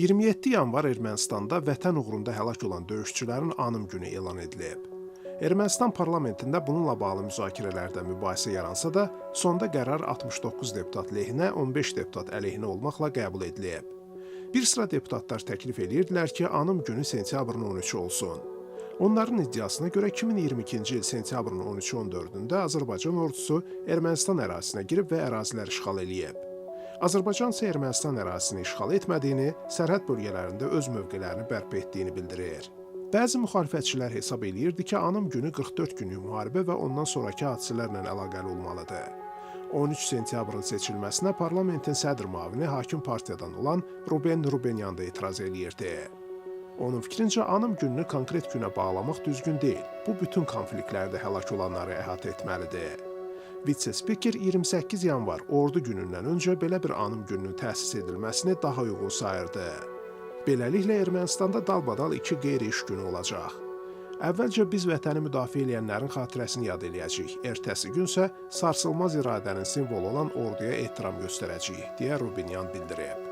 27 yanvar Ermənistanda vətən uğrunda həlak olan döyüşçülərin anım günü elan edilib. Ermənistan parlamentində bununla bağlı müzakirələrdə mübahisə yaransa da, sonda qərar 69 deputat lehinə, 15 deputat əleyhinə olmaqla qəbul edilib. Bir sıra deputatlar təklif edirdilər ki, anım günü sentyabrın 13-ü olsun. Onların iddiasına görə 2022-ci il sentyabrın 13-ü 14-ündə Azərbaycan ordusu Ermənistan ərazisinə girib və ərazilər işğal eləyib. Azərbaycan isə Ermənistan ərazisini işğal etmədiyini, sərhəd bölgələrində öz mövqelərini bərpa etdiyini bildirir. Bəzi müxalifətçilər hesab eləyirdi ki, anım günü 44 günlük müharibə və ondan sonrakı hadisələrlə əlaqəli olmalıdır. 13 sentyabrın seçilməsinə parlamentin sədr müavini hakim partiyadan olan Ruben Rubenyan da etiraz eləyirdi. Onun fikrincə anım gününü konkret günə bağlamaq düzgün deyil. Bu bütün konfliktlərdə həlak olanları əhatə etməlidir. Vitse-spiker 28 yanvar Ordu günündən öncə belə bir anım gününün təsis edilməsini daha uyğun sayırdı. Beləliklə Ermənistanda dalbadal iki qeyri-iş günü olacaq. Əvvəlcə biz vətəni müdafiə eləyənlərin xatirəsini yad eləyəcəyik. Ertəsi gün isə sarsılmaz iradənin simvolu olan orduya ehtiram göstərəcəyik, deyə Rubinyan bildirib.